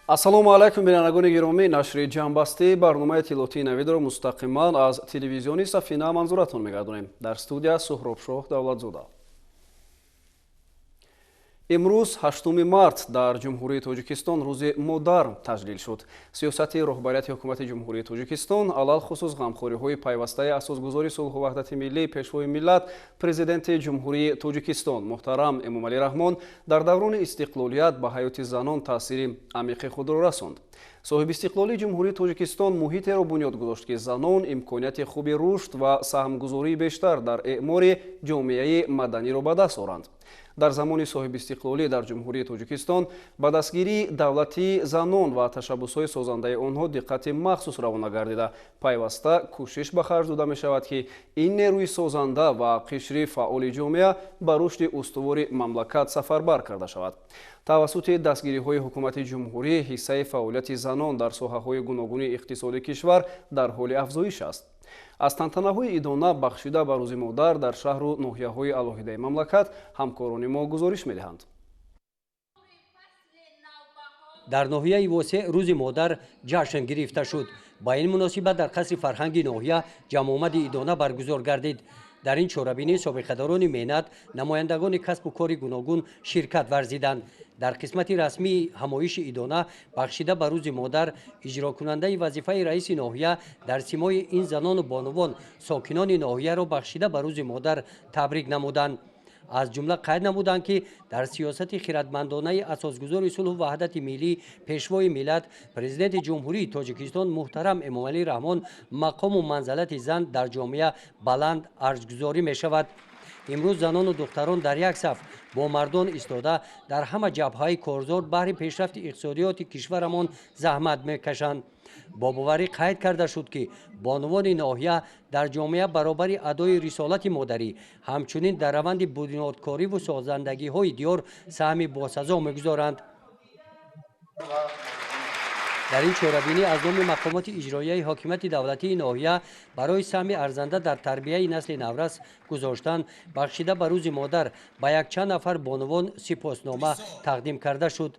Ассалому алайкум, бинандагони гиромӣ. Нашри ҷамъбастии барномаи иттилоотии Навидро мустақиман аз телевизиони Сафина манзуратон мегардонем. Дар студия Суҳробшоҳ Давлатзода. Имрӯз, 8 март, дар Ҷумҳурии Тоҷикистон Рӯзи модар таҷлил шуд. Сиёсати роҳбарияти Ҳукумати Ҷумҳурии Тоҷикистон, алалхусус ғамхориҳои пайвастаи асосгузори сулҳу ваҳдати миллӣ, Пешвои миллат, Президенти Ҷумҳурии Тоҷикистон муҳтарам Эмомалӣ Раҳмон дар даврони истиқлолият ба ҳаёти занон таъсири амиқи худро расонд. Соҳибистиқлолии Ҷумҳурии Тоҷикистон муҳитеро бунёд гузошт, ки занон имконияти хуби рушд ва саҳмгузории бештар дар эъмори ҷомеаи маданиро ба даст оранд. Дар замони соҳибистиқлолӣ дар Ҷумҳурии Тоҷикистон ба дастгирии давлатии занон ва ташаббусҳои созандаи онҳо диққати махсус равона гардида, пайваста кӯшиш ба харҷ дода мешавад, ки ин нерӯи созанда ва қишри фаъоли ҷомеа ба рушди устувори мамлакат сафарбар карда шавад. Тавассути дастгириҳои ҳукумати ҷумҳурӣ ҳиссаи фаъолияти занон дар соҳаҳои гуногуни иқтисоди кишвар дар ҳоли афзоиш аст. Аз тантанаҳои идона, бахшида ба Рӯзи модар, дар шаҳру ноҳияҳои алоҳидаи мамлакат ҳамкорони мо гузориш медиҳанд. Дар ноҳияи Восеъ Рӯзи модар ҷашн гирифта шуд. Ба ин муносибат дар қасри фарҳанги ноҳия ҷамъомади идона баргузор гардид. Дар ин чорабинӣ собиқадорони меҳнат, намояндагони касбу кори гуногун ширкат варзиданд. Дар қисмати расмии ҳамоиши идона, бахшида ба Рӯзи модар, иҷрокунандаи вазифаи раиси ноҳия дар симои ин занону бонувон сокинони ноҳияро бахшида ба Рӯзи модар табрик намуданд. Аз ҷумла қайд намуданд, ки дар сиёсати хиратмандонаи асосгузори сулҳу ваҳдати миллӣ, Пешвои миллат, Президенти Ҷумҳурии Тоҷикистон муҳтарам Эмомалӣ Раҳмон мақому манзалати зан дар ҷомеа баланд арҷгузорӣ мешавад. Имрӯз занону духтарон дар як саф бо мардон истода, дар ҳама ҷабҳаи корзор баҳри пешрафти иқтисодиёти кишварамон заҳмат мекашанд. Бо боварӣ қайд карда шуд, ки бонувони ноҳия дар ҷомеа баробари адои рисолати модарӣ, ҳамчунин дар раванди бунёдкориву созандагиҳои диёр саҳми босазо мегузоранд. Дар ин чорабинӣ аз номи мақомоти иҷроияи ҳокимияти давлатии ноҳия барои саҳми арзанда дар тарбияи насли наврас гузоштан, бахшида ба Рӯзи модар, ба якчанд нафар бонувон сипоснома тақдим карда шуд.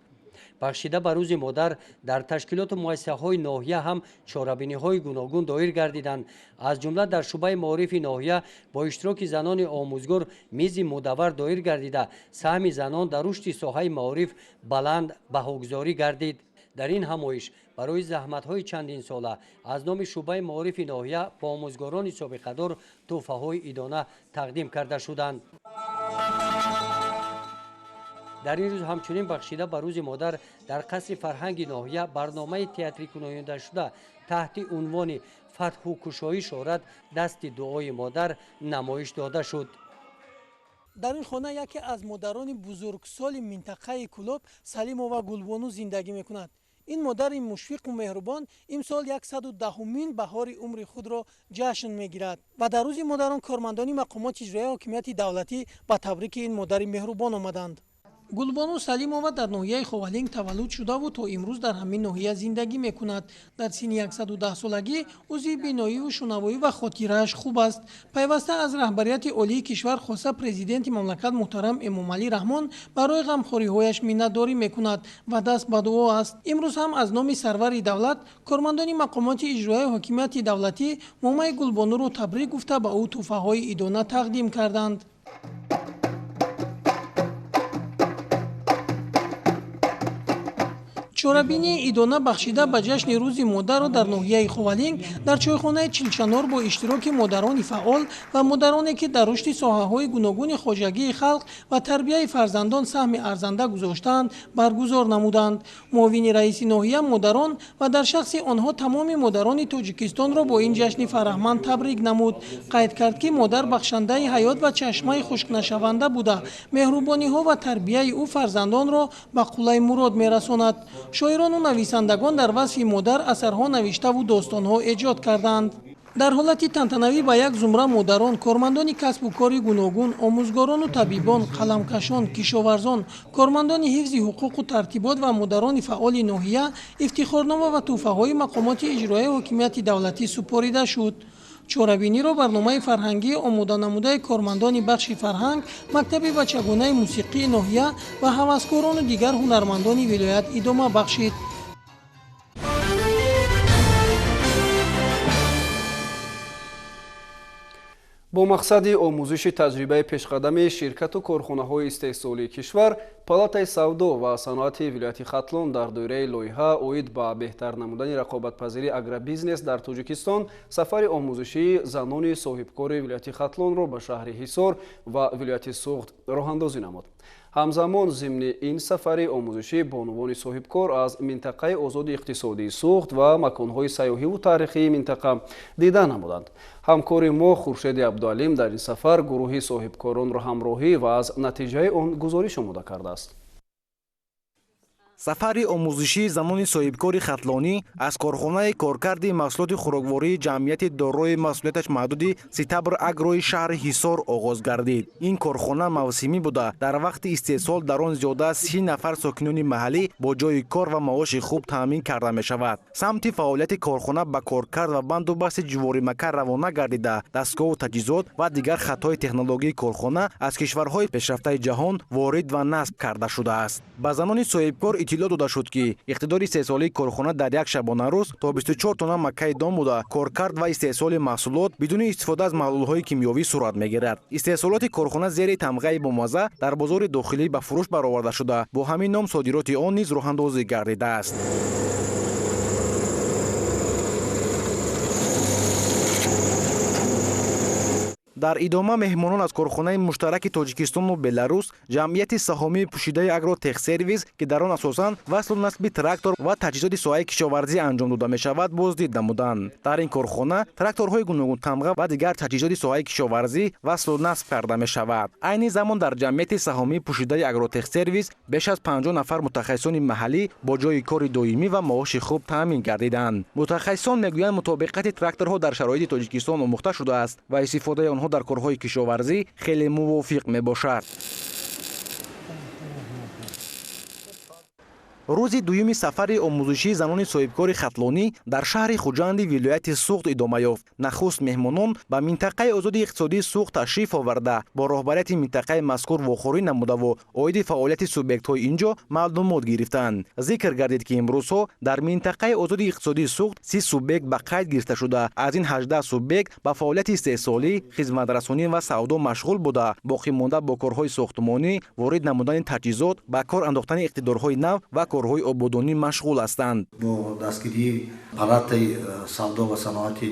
Бахшида ба Рӯзи модар дар ташкилоту муассисаҳои ноҳия ҳам чорабиниҳои гуногун доир гардиданд. Аз ҷумла дар шӯъбаи маорифи ноҳия бо иштироки занони омӯзгор мизи мудаввар доир гардида, саҳми занон дар рушди соҳаи маориф баланд баҳогузорӣ гардид. Дар ин ҳамоиш барои заҳматҳои чандинсола аз номи шӯъбаи маорифи ноҳия бо омӯзгорони собиқадор тӯҳфаҳои идона тақдим карда шуданд. Дар ин рӯз ҳамчунин, бахшида ба Рӯзи модар, дар қасри фарҳанги ноҳия барномаи театрикунондашуда таҳти унвони «Фатҳу кушоӣ шорад дасти дуои модар» намоиш дода шуд. Дар ин хона яке аз модарони бузургсоли минтақаи Кӯлоб, Салимова Гулбону, зиндагӣ мекунад. Ин модари мушфиқу меҳрубон имсол 110-умин баҳори умри худро ҷашн мегирад ва дар Рӯзи модарон кормандони мақомоти иҷроияи ҳокимияти давлатӣ ба табрики ин модари меҳрубон омаданд. Гулбону Салимова дар ноҳияи Ховалинг таваллуд шудаву то имрӯз дар ҳамин ноҳия зиндагӣ мекунад. Дар синни 110-солагӣ узви биноиву шунавоӣ ва хотирааш хуб аст. Пайваста аз раҳбарияти олии кишвар, хоса президенти мамлакат муҳтарам Эмомалӣ Раҳмон, барои ғамхориҳояш миннатдорӣ мекунад ва даст ба дуо аст. Имрӯз ҳам аз номи сарвари давлат кормандони мақомоти иҷроияи ҳокимияти давлатӣ момаи Гулбонуро табрик гуфта, ба ӯ тӯҳфаҳои идона тақдим карданд. Чорабинии идона, бахшида ба ҷашни Рӯзи модарро, дар ноҳияи Ховалинг дар чойхонаи Чилчанор бо иштироки модарони фаъол ва модароне, ки дар рушди соҳаҳои гуногуни хоҷагии халқ ва тарбияи фарзандон саҳми арзанда гузоштаанд, баргузор намуданд. Муовини раиси ноҳия модарон ва дар шахси онҳо тамоми модарони Тоҷикистонро бо ин ҷашни фараҳманд табрик намуд. Қайд кард, ки модар бахшандаи ҳаёт ва чашмаи хушкнашаванда буда, меҳрубониҳо ва тарбияи ӯ фарзандонро ба қуллаи мурод мерасонад. Шоирону нависандагон дар васфи модар асарҳо навиштаву достонҳо эҷод карданд. Дар ҳолати тантанавӣ ба як зумра модарон, кормандони касбу кори гуногун, омӯзгорону табибон, қаламкашон, кишоварзон, кормандони ҳифзи ҳуқуқу тартибот ва модарони фаъоли ноҳия ифтихорнома ва тӯҳфаҳои мақомоти иҷроияи ҳокимияти давлатӣ супорида шуд. Чорабиниро барномаи фарҳангии омоданамудаи кормандони бахши фарҳанг, мактаби бачагонаи мусиқии ноҳия ва ҳаваскорону дигар ҳунармандони вилоят идома бахшид. Бо мақсади омӯзиши таҷрибаи пешқадами ширкату корхонаҳои истеҳсолии кишвар, Палатаи савдо ва саноати вилояти Хатлон дар доираи лоиҳа оид ба беҳтар намудани рақобатпазирии агробизнес дар Тоҷикистон сафари омӯзишии занони соҳибкори вилояти Хатлонро ба шаҳри Ҳисор ва вилояти Суғд роҳандозӣ намуд. Ҳамзамон зимни ин сафари омӯзишӣ бонувони соҳибкор аз минтақаи озоди иқтисодии Суғд ва маконҳои сайёҳиву таърихии минтақа дида намуданд. Ҳамкори мо Хуршеди Абдуалим дар ин сафар гурӯҳи соҳибкоронро ҳамроҳӣ ва аз натиҷаи он гузориш омода кардааст. Сафари омӯзишии занони соҳибкори хатлонӣ аз корхонаи коркарди маҳсулоти хӯроквории ҷамъияти дорои масъулияташ маҳдуди Ситабр Агрои шаҳри Ҳисор оғоз гардид. Ин корхона мавсимӣ буда, дар вақти истеҳсол дар он зиёда аз 30 нафар сокинони маҳаллӣ бо ҷойи кор ва маоши хуб таъмин карда мешавад. Самти фаъолияти корхона ба коркард ва банду басти ҷуворимакка равона гардида, дастгоҳу таҷҳизот ва дигар хатҳои технологияи корхона аз кишварҳои пешрафтаи ҷаҳон ворид ва насб карда шудааст. Ба занони соҳибкор иттилоъ дода шуд, ки иқтидори истеҳсолии корхона дар як шабонарӯз то 24 тонна маккаи дон буда, коркард ва истеҳсоли маҳсулот бидуни истифода аз маҳлулҳои кимиёвӣ сурат мегирад. Истеҳсолоти корхона зери тамғаи бомазза дар бозори дохилӣ ба фурӯш бароварда шуда, бо ҳамин ном содироти он низ роҳандозӣ гардидааст. Дар идома меҳмонон аз корхонаи муштараки Тоҷикистону Беларус, ҷамъияти саҳомии пӯшидаи Агротехсервис, ки дар он асосан васлу насби трактор ва таҷҳизоти соҳаи кишоварзӣ анҷом дода мешавад, боздид намуданд. Дар ин корхона тракторҳои гуногунтамға ва дигар таҷҳизоти соҳаи кишоварзӣ васлу насб карда мешавад. Айни замон дар ҷамъияти саҳомии пӯшидаи Агротехсервис беш аз 50 нафар мутахассисони маҳаллӣ бо ҷойи кори доимӣ ва маоши хуб таъмин гардиданд. Мутахассисон мегӯянд, мутобиқати тракторҳо дар шароити Тоҷикистон омӯхта шудааст ва истифодаи онҳо дар корҳои кишоварзӣ хеле мувофиқ мебошад. Рӯзи дуюми сафари омӯзишии занони соҳибкори хатлонӣ дар шаҳри Хуҷанди вилояти Суғд идома ёфт. Нахуст меҳмонон ба минтақаи озоди иқтисодии Суғд ташриф оварда, бо роҳбарияти минтақаи мазкур вохӯрӣ намудаву оиди фаъолияти субъектҳои ин ҷо маълумот гирифтанд. Зикр гардид, ки имрӯзҳо дар минтақаи озоди иқтисодии Суғд 30 субъект ба қайд гирифта шуда, аз ин 18 субъект ба фаъолияти истеҳсолӣ, хизматрасонӣ ва савдо машғул буда, боқӣ монда бо корҳои сохтмонӣ, ворид намудани таҷҳизот, ба кор андохтани иқтидорҳои нав ва корҳои ободонӣ машғул ҳастанд. Бо дастгирии Палатаи савдо ва саноати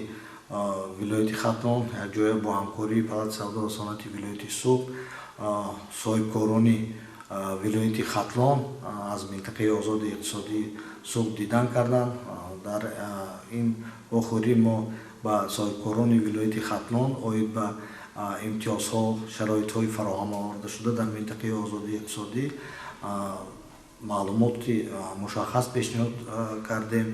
вилояти Хатлон якҷоя бо ҳамкории Палатаи савдо ва саноати вилояти Суғд соҳибкорони вилояти Хатлон аз минтақаи озоди иқтисодии Суғд дидан карданд. Дар ин вохӯрӣ мо ба соҳибкорони вилояти Хатлон оид ба имтиёзҳо, шароитҳои фароҳам овардашуда дар минтақаи озоди иқтисодӣ маълумоти мушаххас пешниҳод кардем.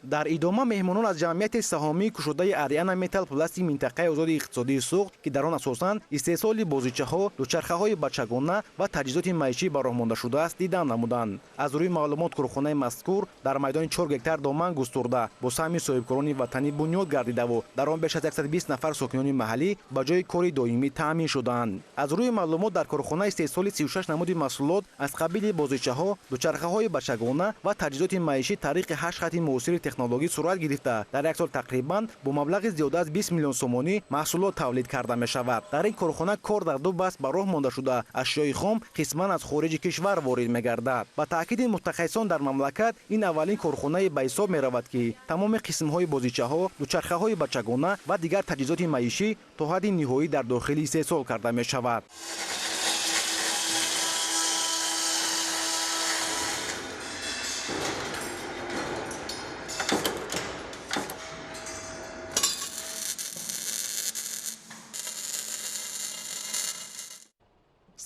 Дар идома меҳмонон аз ҷамъияти саҳомии кушодаи Ариана Метал Пласти минтақаи озоди иқтисодии Суғд, ки дар он асосан истеҳсоли бозичаҳо, дучархаҳои бачагона ва таҷҳизоти маишӣ ба роҳ монда шудааст, дидан намуданд. Аз рӯи маълумот, корхонаи мазкур дар майдони 4 гектар доман густурда, бо саҳми соҳибкорони ватанӣ бунёд гардидаву дар он беш аз 120 нафар сокинони маҳаллӣ ба ҷойи кори доимӣ таъмин шудаанд. Аз рӯи маълумот, дар корхона истеҳсоли 36 намуди маҳсулот аз қабили бозичаҳо, дучархаҳои бачагона ва таҷҳизоти маишӣ тариқи 8 хати муосири технологӣ сурат гирифта, дар як сол тақрибан бо маблағи зиёда аз 20 миллион сомонӣ маҳсулот тавлид карда мешавад. Дар ин корхона кор дар ду баст ба роҳ монда шуда, ашёи хом қисман аз хориҷи кишвар ворид мегардад. Ба таъкиди мутахассисон, дар мамлакат ин аввалин корхонае ба ҳисоб меравад, ки тамоми қисмҳои бозичаҳо, дучархаҳои бачагона ва дигар таҷҳизоти маишӣ то ҳадди ниҳоӣ дар дохили истеҳсол карда мешавад.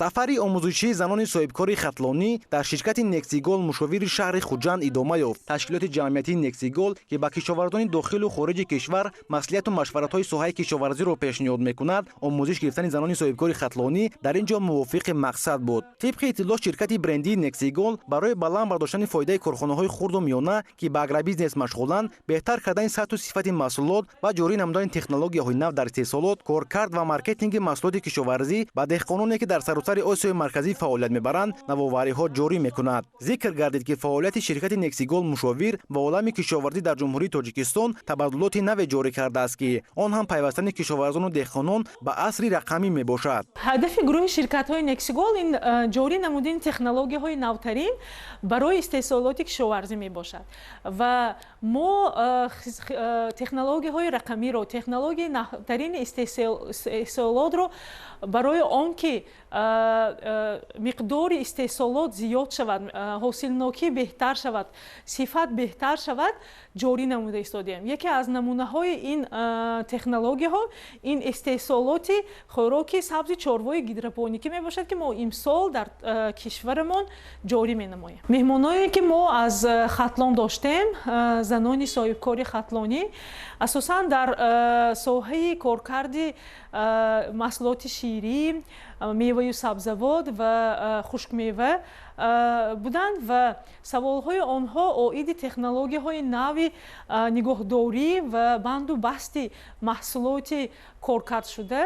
Сафари омӯзишии занони соҳибкори хатлонӣ дар ширкати Нексигол мушовири шаҳри Хуҷанд идома ёфт. Ташкилоти ҷамъиятии Нексигол, ки ба кишоварзони дохилу хориҷи кишвар маслиҳату машваратҳои соҳаи кишоварзиро пешниҳод мекунад, омӯзиш гирифтани занони соҳибкори хатлонӣ дар ин ҷо мувофиқи мақсад буд. Тибқи иттилоъ, ширкати брендии Нексигол барои баланд бардоштани фоидаи корхонаҳои хурду миёна, ки ба агробизнес машғуланд, беҳтар кардани сатҳу сифати маҳсулот ва ҷорӣ намудани технологияҳои нав дар истеҳсолот, коркард ва маркетинги маҳсулоти кишоварзӣ ба деҳқононе, ки дар саросари кишвари Осиёи Марказӣ фаъолият мебаранд, навовариҳо ҷорӣ мекунад. Зикр гардид, ки фаъолияти ширкати Нексигол мушовир ба олами кишоварзӣ дар Ҷумҳурии Тоҷикистон табаддулоти наве ҷорӣ кардааст, ки он ҳам пайвастани кишоварзону деҳқонон ба асри рақамӣ мебошад. Ҳадафи гурӯҳи ширкатҳои Нексигол ин ҷорӣ намудани технологияҳои навтарин барои истеҳсолоти кишоварзӣ мебошад ва мо технологияҳои рақамиро, технологияи навтарини истеҳсолотро барои он ки миқдори истеҳсолот зиёд шавад, ҳосилнокӣ беҳтар шавад, сифат беҳтар шавад, ҷорӣ намуда истодаем. Яке аз намунаҳои ин технологияҳо ин истеҳсолоти хӯроки сабзи чорвои гидропоникӣ мебошад, ки мо имсол дар кишварамон ҷорӣ менамоем. Меҳмоное ки мо аз Хатлон доштем, занони соҳибкори хатлонӣ, асосан дар соҳаи коркарди маҳсулоти ширӣ, меваю сабзавот ва хушкмева буданд ва саволҳои онҳо оиди технологияҳои нави нигоҳдорӣ ва банду басти маҳсулоти коркардшуда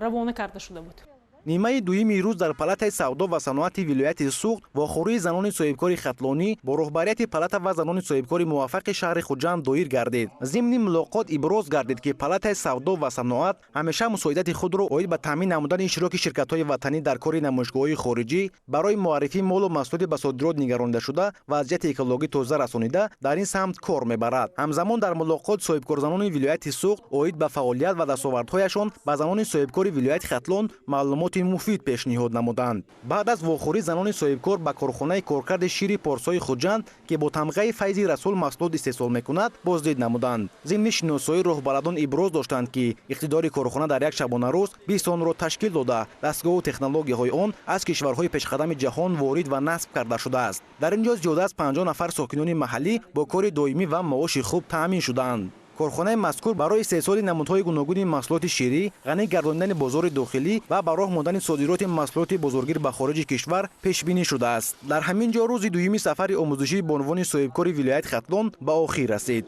равона карда шуда буд. Нимаи дуюми рӯз дар Палатаи савдо ва саноати вилояти Суғд вохӯрии занони соҳибкори хатлонӣ бо роҳбарияти палата ва занони соҳибкори муваффақи шаҳри Хуҷанд доир гардид. Зимни мулоқот иброз гардид, ки Палатаи савдо ва саноат ҳамеша мусоидати худро оид ба таъмин намудани иштироки ширкатҳои ватанӣ дар кори намоишгоҳҳои хориҷӣ барои муаррифии молу маҳсулоти ба содирот нигарондашуда ва аз ҷиҳати экологӣ тоза расонида дар ин самт кор мебарад. Ҳамзамон дар мулоқот соҳибкорзанони вилояти Суғд оид ба фаъолият ва дастовардҳояшон ба занони соҳибкори вилояти Хатлон маълумоти муфид пешниҳод намуданд. Баъд аз вохӯрӣ занони соҳибкор ба корхонаи коркарди шири порсои Хуҷанд, ки бо тамғаи Файзи Расул маҳсулот истеҳсол мекунад, боздид намуданд. Зимни шиносоӣ роҳбаладон иброз доштанд, ки иқтидори корхона дар як шабонарӯз 20 тонро ташкил дода, дастгоҳу технологияҳои он аз кишварҳои пешқадами ҷаҳон ворид ва насб карда шудааст. Дар ин ҷо зиёда аз 50 нафар сокинони маҳаллӣ бо кори доимӣ ва маоши хуб таъмин шудаанд. Корхонаи мазкур барои истеҳсоли намудҳои гуногуни маҳсулоти ширӣ, ғанӣ гардонидани бозори дохилӣ ва ба роҳ мондани содироти маҳсулоти бозоргир ба хориҷи кишвар пешбинӣ шудааст. Дар ҳамин ҷо рӯзи дуюми сафари омӯзишии бонувони соҳибкори вилояти Хатлон ба охир расид.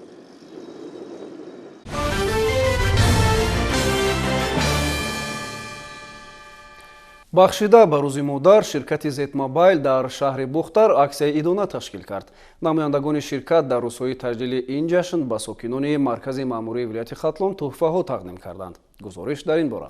Бахшида ба рӯзи модар, ширкати Зетмобайл дар шаҳри Бохтар аксияи идона ташкил кард. Намояндагони ширкат дар рӯзҳои таҷлили ин ҷашн ба сокинони маркази маъмурии вилояти Хатлон тӯҳфаҳо тақдим карданд. Гузориш дар ин бора.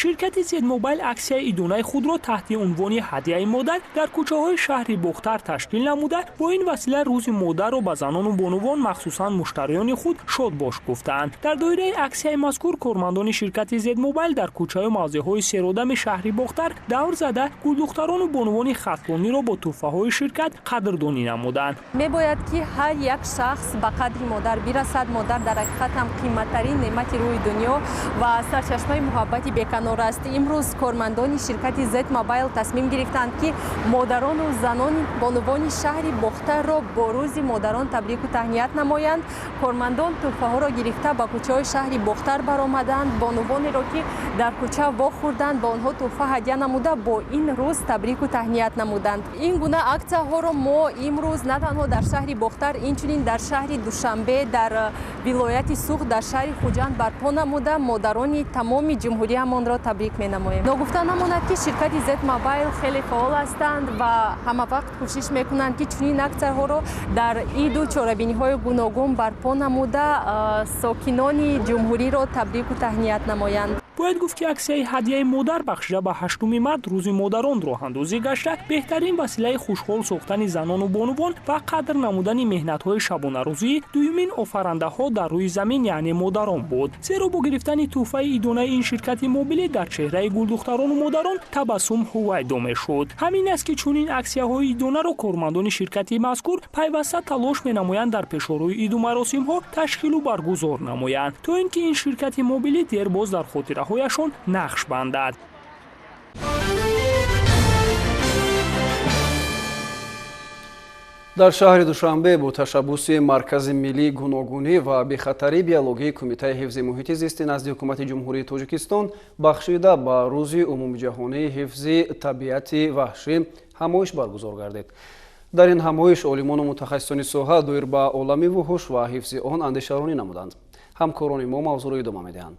Ширкати Зетмобайл аксияи идонаи худро таҳти унвони ҳадияи модар дар кӯчаҳои шаҳри Бохтар ташкил намуда, бо ин васила рӯзи модарро ба занону бонувон, махсусан муштариёни худ, шодбош гуфтаанд. Дар доираи аксияи мазкур кормандони ширкати Зетмобайл дар кӯчаю мавзеъҳои серодами шаҳри Бохтар давр зада, гулдухтарону бонувони хатлониро бо тӯҳфаҳои ширкат қадрдонӣ намуданд. Мебояд, ки ҳар як шахс ба қадри модар бирасад. Модар дар ҳақиқат ҳам қиматтарин неъмати рӯи дунё ва сарчашмаи муҳаббати беканор аст. Имрӯз кормандони ширкати Зетмобайл тасмим гирифтанд, ки модарону занони бонувони шаҳри Бохтарро бо рӯзи модарон табрику таҳният намоянд. Кормандон тӯҳфаҳоро гирифта ба кӯчаҳои шаҳри Бохтар баромаданд. Бонувонеро, ки дар кӯча вохӯрданд, ба онҳо тӯҳфа ҳадя намуда, бо ин рӯз табрику таҳният намуданд. Ин гуна аксияҳоро мо имрӯз на танҳо дар шаҳри Бохтар, инчунин дар шаҳри Душанбе, дар вилояти Суғд, дар шаҳри Хуҷанд барпо намуда, модарони тамоми ҷумҳуриямонро табрик менамоем. Ногуфта намонад, ки ширкати Зетмобайл хеле фаъол ҳастанд ва ҳамавақт кӯшиш мекунанд, ки чунин аксияҳоро дар иду чорабиниҳои гуногун барпо намуда, сокинони ҷумҳуриро табрику таҳният намоянд. Бояд гуфт, ки аксияи ҳадияи модар бахшида ба 8 март, рӯзи модарон, роҳандозӣ гашта, беҳтарин василаи хушҳол сохтани занону бонувон ва қадр намудани меҳнатҳои шабонарӯзии дуюмин офарандаҳо дар рӯи замин, яъне модарон буд. Зеро бо гирифтани тӯҳфаи идонаи ин ширкати мобилӣ дар чеҳраи гулдухтарону модарон табассум ҳувайдо мешуд. Ҳамин аст, ки чунин аксияҳои идонаро кормандони ширкати мазкур пайваста талош менамоянд дар пешорӯи иду маросимҳо ташкилу баргузор намоянд, то ин ки ин ширкати мобилӣ дербоз дар хотираҳояшон нақш бандад. Дар шаҳри Душанбе бо ташаббуси Маркази миллии гуногунӣ ва бехатарии биологии Кумитаи ҳифзи муҳити зисти назди Ҳукумати Ҷумҳурии Тоҷикистон бахшида ба рӯзи умумиҷаҳонии ҳифзи табиати ваҳшӣ ҳамоиш баргузор гардид. Дар ин ҳамоиш олимону мутахассисони соҳа доир ба олами вуҳуш ва ҳифзи он андешаронӣ намуданд. Ҳамкорони мо мавзӯъро идома медиҳанд.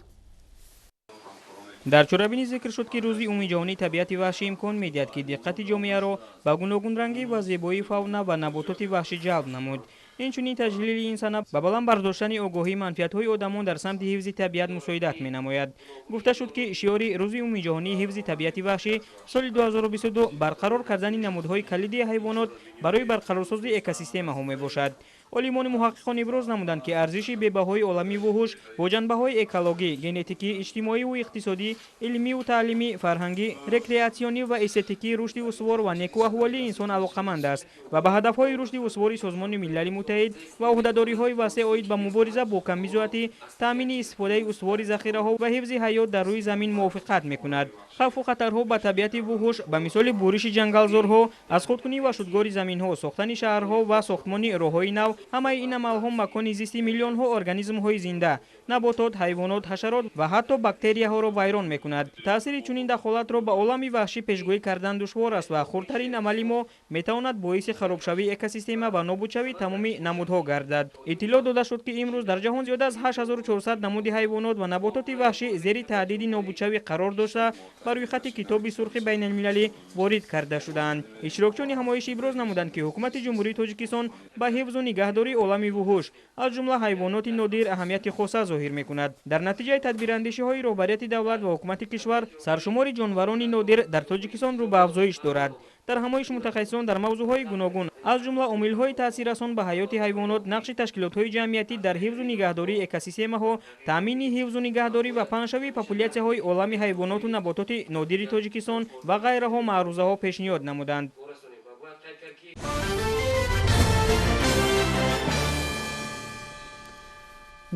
Дар чорабинӣ зикр шуд, ки рӯзи умумиҷаҳонии табиати ваҳшӣ имкон медиҳад, ки диққати ҷомеаро ба гуногунрангӣ ва зебоии фауна ва набототи ваҳшӣ ҷалб намуд. Инчунин таҷлили ин сана ба баланд бардоштани огоҳии манфиатҳои одамон дар самти ҳифзи табиат мусоидат менамояд. Гуфта шуд, ки шиори рӯзи умумиҷаҳонии ҳифзи табиати ваҳшӣ соли 2022 барқарор кардани намудҳои калидии ҳайвонот барои барқарорсозии экосистемаҳо мебошад. Олимону муҳаққиқон иброз намуданд, ки арзиши бебаҳои олами вуҳуш бо ҷанбаҳои экологӣ, генетикӣ, иҷтимоиву иқтисодӣ, илмиву таълимӣ, фарҳангӣ, рекреатсионӣ ва эстетикӣ, рушди устувор ва некӯаҳволии инсон алоқаманд аст ва ба ҳадафҳои рушди устувори Созмони Милали Муттаҳид ва ӯҳдадориҳои васеъ оид ба мубориза бо камбизоатӣ, таъмини истифодаи устувори захираҳо ва ҳифзи ҳаёт дар рӯи замин мувофиқат мекунад. Хавфу хатарҳо ба табиати вуҳуш ба мисоли буриши ҷангалзорҳо, аз худкунӣ ва шудгори заминҳо, сохтани шаҳрҳо ва сохтмони роҳҳои нав, ҳамаи ин амалҳо макони зисти миллионҳо организмҳои зинда, наботот, ҳайвонот, ҳашарот ва ҳатто бактерияҳоро вайрон мекунад. Таъсири чунин дахолатро ба олами ваҳшӣ пешгӯӣ кардан душвор аст ва хурдтарин амали мо метавонад боиси харобшавии экосистема ва нобудшавии тамоми намудҳо гардад. Иттилоъ дода шуд, ки имрӯз дар ҷаҳон зиёда аз 8400 намуди ҳайвонот ва набототи ваҳшӣ зери таҳдиди нобудшавӣ қарор дошта, ба рӯйхати Китоби сурхи байналмилалӣ ворид карда шудаанд. Иштирокчиёни ҳамоиш иброз намуданд, ки ҳукумати Ҷумҳурии Тоҷикистон ба ҳифзу нигаҳдории олами вуҳуш, аз ҷумла ҳайвоноти нодир, аҳамияти хоса зоҳир мекунад. Дар натиҷаи тадбирандешиҳои роҳбарияти давлат ва ҳукумати кишвар, саршумори ҷонварони нодир дар Тоҷикистон рӯ ба афзоиш дорад. Дар ҳамоиш мутахассисон дар мавзӯъҳои гуногун, аз ҷумла омилҳои таъсиррасон ба ҳаёти ҳайвонот, нақши ташкилотҳои ҷамъиятӣ дар ҳифзу нигаҳдории экосистемаҳо, таъмини ҳифзу нигаҳдорӣ ва паҳншавии популятсияҳои олами ҳайвоноту набототи нодири Тоҷикистон ва ғайраҳо маърузаҳо пешниҳод намуданд.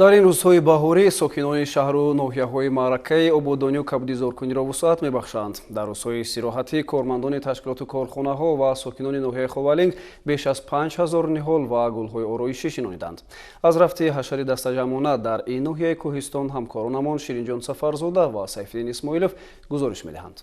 Дар ин рӯзҳои баҳорӣ сокинони шаҳру ноҳияҳои маъракаи ободонию кабудизоркуниро вусъат мебахшанд. Дар рӯзҳои истироҳатӣ кормандони ташкилоту корхонаҳо ва сокинони ноҳияи Ховалинг беш аз 5000 ниҳол ва гулҳои ороишӣ шинониданд. Аз рафти ҳашари дастаҷамъона дар ин ноҳияи кӯҳистон ҳамкоронамон Ширинҷон Сафарзода ва Сайфиддин Исмоилов гузориш медиҳанд.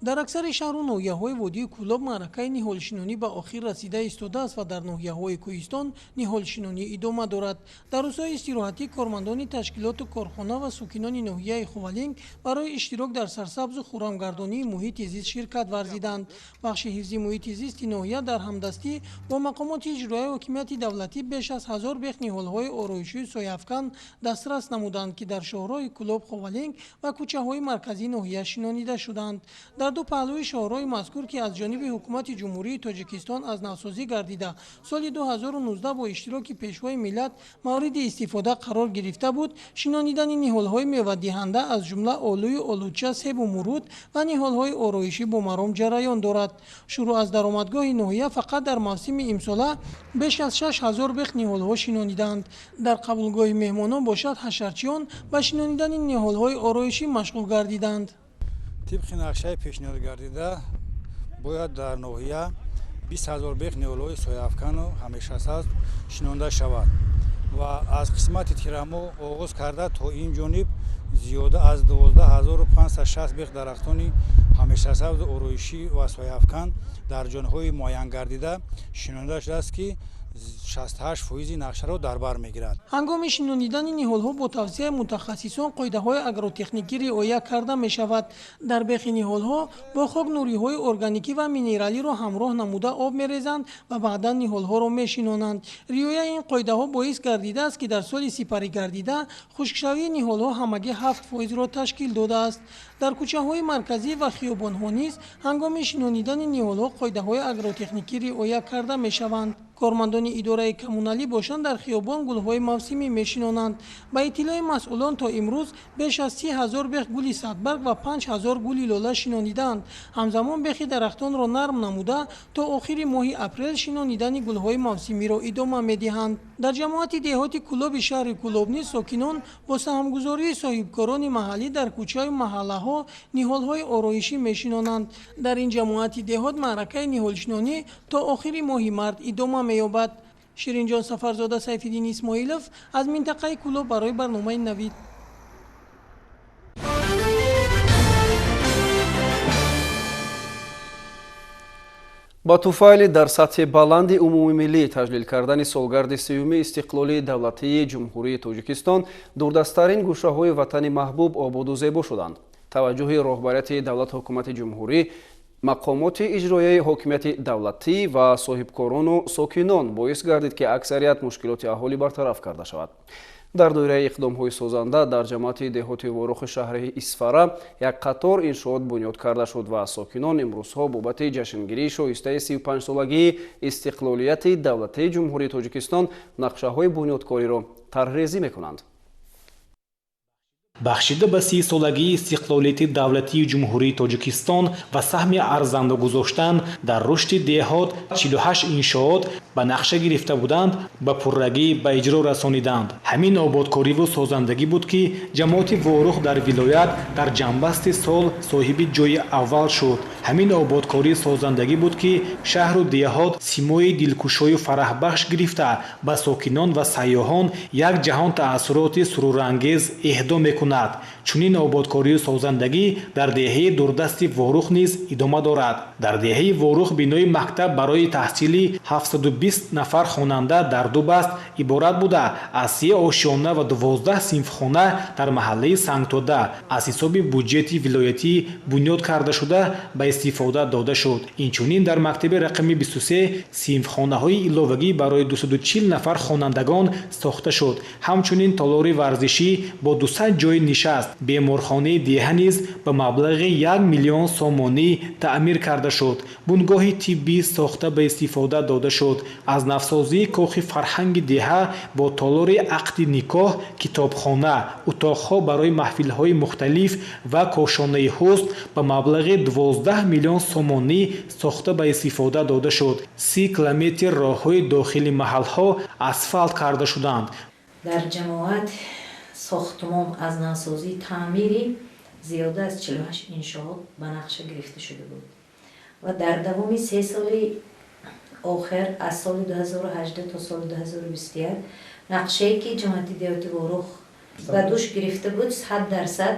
Дар аксари шаҳру ноҳияҳои водии Кӯлоб маъракаи ниҳолшинонӣ ба охир расида истодааст ва дар ноҳияҳои кӯҳистон ниҳолшинонӣ идома дорад. Дар рӯзҳои истироҳатӣ кормандони ташкилоту корхона ва сокинони ноҳияи Ховалинг барои иштирок дар сарсабзу хуррамгардонии муҳити зист ширкат варзиданд. Бахши ҳифзи муҳити зисти ноҳия дар ҳамдастӣ бо мақомоти иҷроияи ҳокимияти давлатӣ беш аз 1000 бех ниҳолҳои ороишию сояафкан дастрас намуданд, ки дар шоҳроҳи Кӯлоб Ховалинг ва кӯчаҳои марказии ноҳия шинонида шуданд. Дар ду паҳлӯи шоҳроҳи мазкур, ки аз ҷониби ҳукумати Ҷумҳурии Тоҷикистон аз навсозӣ гардида, соли 2019 бо иштироки Пешвои миллат мавриди истифода қарор гирифта буд, шинонидани ниҳолҳои мевадиҳанда аз ҷумла олӯю олуча, себу муруд ва ниҳолҳои ороишӣ бо маром ҷараён дорад. Шурӯъ аз даромадгоҳи ноҳия фақат дар мавсими имсола беш аз 6000 бех ниҳолҳо шинонидаанд. Дар қабулгоҳи меҳмонон бошад, ҳашарчиён ба шинонидани ниҳолҳои ороишӣ машғул гардиданд. Тибқи нақшаи пешниҳодгардида бояд дар ноҳия 20 000 бех ниҳолҳои сояафкану ҳамешасабз шинонда шавад ва аз қисмати тирамоҳ оғоз карда то ин ҷониб зиёда аз 12560 бех дарахтони ҳамешасабзу ороишӣ ва сояафкан дар ҷонҳои муайянгардида шинонда шудааст, ки 68% нақшаро дар бар мегирад. Ҳангоми шинонидани ниҳолҳо бо тавсияи мутахассисон қоидаҳои агротехникӣ риоя карда мешавад. Дар бехи ниҳолҳо бо хок нуриҳои органикӣ ва минералиро ҳамроҳ намуда об мерезанд ва баъдан ниҳолҳоро мешинонанд. Риояи ин қоидаҳо боис гардидааст, ки дар соли сипарӣ гардида хушкшавии ниҳолҳо ҳамагӣ 7% ташкил додааст. Дар кӯчаҳои марказӣ ва хиёбонҳо низ ҳангоми шинонидани ниҳолҳо қоидаҳои агротехникӣ риоя карда мешаванд. Кормандони идораи коммуналӣ бошанд, дар хиёбон гулҳои мавсимӣ мешинонанд. Ба иттилои масъулон то имрӯз беш аз 30 000 бех гули садбарг ва 5000 гули лола шинонидаанд. Ҳамзамон бехи дарахтонро нарм намуда то охири моҳи апрел шинонидани гулҳои мавсимиро идома медиҳанд. Дар ҷамоати деҳоти Кӯлоби шаҳри Кӯлоб низ сокинон бо саҳмгузории соҳибкорони маҳаллӣ дар кӯчаю маҳаллаҳо ниҳолҳои ороишӣ мешинонанд. Дар ин ҷамоати деҳот маъракаи ниҳолшинонӣ то охири моҳи март идома меёбад. Ширинҷон Сафарзода, Сайфиддин Исмоилов аз минтақаи Кӯлоб барои барномаи Навид. Ба туфайли дар сатҳи баланди умумимиллӣ таҷлил кардани солгарди сеюми истиқлолии давлатии Ҷумҳурии Тоҷикистон дурдасттарин гӯшаҳои ватани маҳбуб ободу зебо шуданд. Таваҷҷӯҳи роҳбарияти давлат ҳукумати ҷумҳурӣ, мақомоти иҷроияи ҳокимияти давлатӣ ва соҳибкорону сокинон боис гардид, ки аксарият мушкилоти аҳолӣ бартараф карда шавад. Дар доираи иқдомҳои созанда дар ҷамоати деҳоти Ворухи шаҳри Исфара як қатор иншоот бунёд карда шуд ва сокинон имрӯзҳо бобати ҷашнгирии шоистаи 35-солагии истиқлолияти давлатии Ҷумҳурии Тоҷикистон нақшаҳои бунёдкориро тарҳрезӣ мекунанд. Бахшида ба 30-солагии истиқлолияти давлатии Ҷумҳурии Тоҷикистон ва саҳми арзанда гузоштан дар рушди деҳот 48 иншоот ба нақша гирифта буданд, ба пуррагӣ ба иҷро расониданд. Ҳамин ободкориву созандагӣ буд, ки ҷамоати Ворух дар вилоят дар ҷамъбасти сол соҳиби ҷойи аввал шуд. Ҳамин ободкории созандагӣ буд, ки шаҳру деҳот симои дилкушою фараҳбахш гирифта, ба сокинон ва сайёҳон як ҷаҳон таассуроти сурурангез эҳдо мекунад. Чунин ободкорию созандагӣ дар деҳаи дурдасти Ворух низ идома дорад. Дар деҳаи Ворух бинои мактаб барои таҳсили 720 нафар хонанда дар ду баст иборат буда, аз 3 ошёна ва 12 синфхона дар маҳаллаи Сангтода аз ҳисоби буҷети вилоятӣ бунёд карда шуда ба истифода дода шуд. Инчунин дар мактаби рақами 23 синфхонаҳои иловагӣ барои 240 нафар хонандагон сохта шуд. Ҳамчунин толори варзишӣ бо 200 ҷойи нишаст, беморхонаи деҳа низ ба маблағи 1 миллион сомонӣ таъмир карда шуд. Бунгоҳи тиббӣ сохта ба истифода дода шуд. Аз навсозии кохи фарҳанги деҳа бо толори ақди никоҳ, китобхона, утоқҳо барои маҳфилҳои мухталиф ва кошонаи ҳусн ба маблағи 12 миллион сомонӣ сохта ба истифода дода шуд. 30 километр роҳҳои дохили маҳалҳо асфалт карда шуданд. Дар ҷамоат сохтмон аз навсозии таъмири зиёда аз 48 иншоот ба нақша гирифта шуда буд ва дар давоми 3 соли охир аз соли 2018 то соли 2021 нақшае ки ҷамоати деҳоти Ворух ба дӯш гирифта буд 100%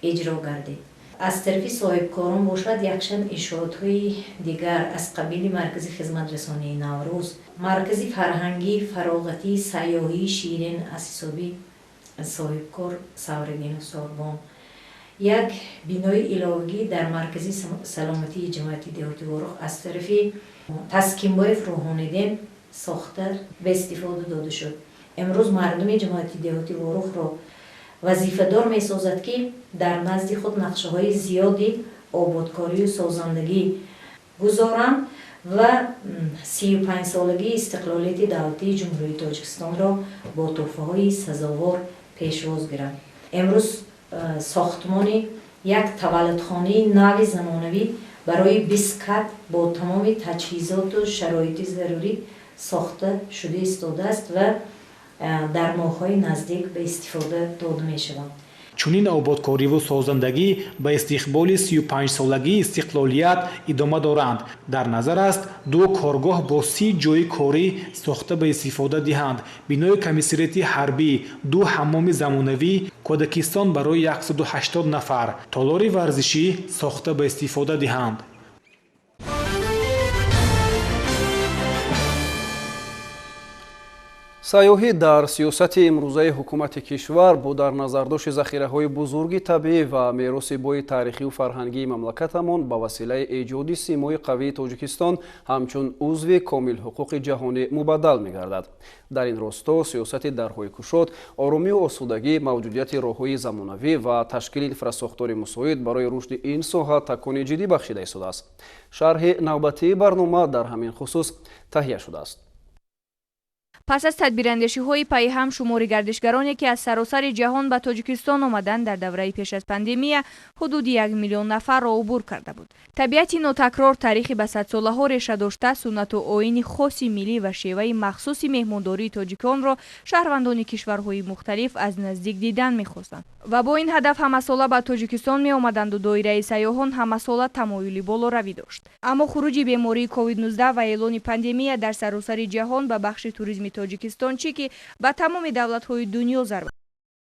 иҷро гардид. Аз тарафи соҳибкорон бошад, якчанд иншоотҳои дигар аз қабили маркази хизматрасонии Наврӯз, маркази фарҳангӣ, фароғатӣ, сайёҳии Ширин аз ҳисоби соҳибкор Савриддину Сорбон, як бинои иловагӣ дар маркази саломатии ҷамоати деҳоти Ворух аз тарафи Таскинбоев Рӯҳониддин сохта ба истифода дода шуд. Имрӯз мардуми ҷамоати деҳоти Ворухро вазифадор месозад, ки дар назди худ нақшаҳои зиёди ободкорию созандагӣ гузоранд ва 35-солагии истиқлолияти давлатии Ҷумҳурии Тоҷикистонро бо тӯҳфаҳои сазовор пешвоз гиранд. Имрӯз сохтмони як таваллудхонаи нави замонавӣ барои 20 кат бо тамоми таҷҳизоту шароити зарурӣ сохта шуда истодааст ва дар моҳҳои наздик ба истифода дода мешаванд. Чунин ободкориву созандагӣ ба истиқболи 35-солагии истиқлолият идома доранд. Дар назар аст ду коргоҳ бо 30 ҷойи корӣ сохта ба истифода диҳанд. Бинои комиссариати ҳарбӣ, ду ҳаммоми замонавӣ, кӯдакистон барои 180 нафар, толори варзишӣ сохта ба истифода диҳанд. Сайёҳӣ дар сиёсати имрӯзаи ҳукумати кишвар бо дар назардошти захираҳои бузурги табиӣ ва мероси бои таърихию фарҳангии мамлакатамон ба василаи эҷоди симои қавии Тоҷикистон ҳамчун узви комилҳуқуқи ҷаҳонӣ мубаддал мегардад. Дар ин росто сиёсати дарҳои кушод, оромию осудагӣ, мавҷудияти роҳҳои замонавӣ ва ташкили инфрасохтори мусоид барои рушди ин соҳа такони ҷиддӣ бахшида истодааст. Шарҳи навбатии барнома дар ҳамин хусус таҳия шудааст. Пас аз тадбирандешиҳои пайҳам шумори гардишгароне, ки аз саросари ҷаҳон ба Тоҷикистон омаданд, дар давраи пеш аз пандемия ҳудуди 1 миллион нафарро убур карда буд. Табиати нотакрор, таърихи ба садсолаҳо реша дошта, суннату оини хоси миллӣ ва шеваи махсуси меҳмондории тоҷиконро шаҳрвандони кишварҳои мухталиф аз наздик дидан мехостанд ва бо ин ҳадаф ҳамасола ба Тоҷикистон меомаданду доираи сайёҳон ҳамасола тамоюли болоравӣ дошт. Аммо хуруҷи бемории COVID-19 ва эълони пандемия дар саросари ҷаҳон ба бахши туризми Тоҷикистон, чӣ ки ба тамоми давлатҳои дунё зарба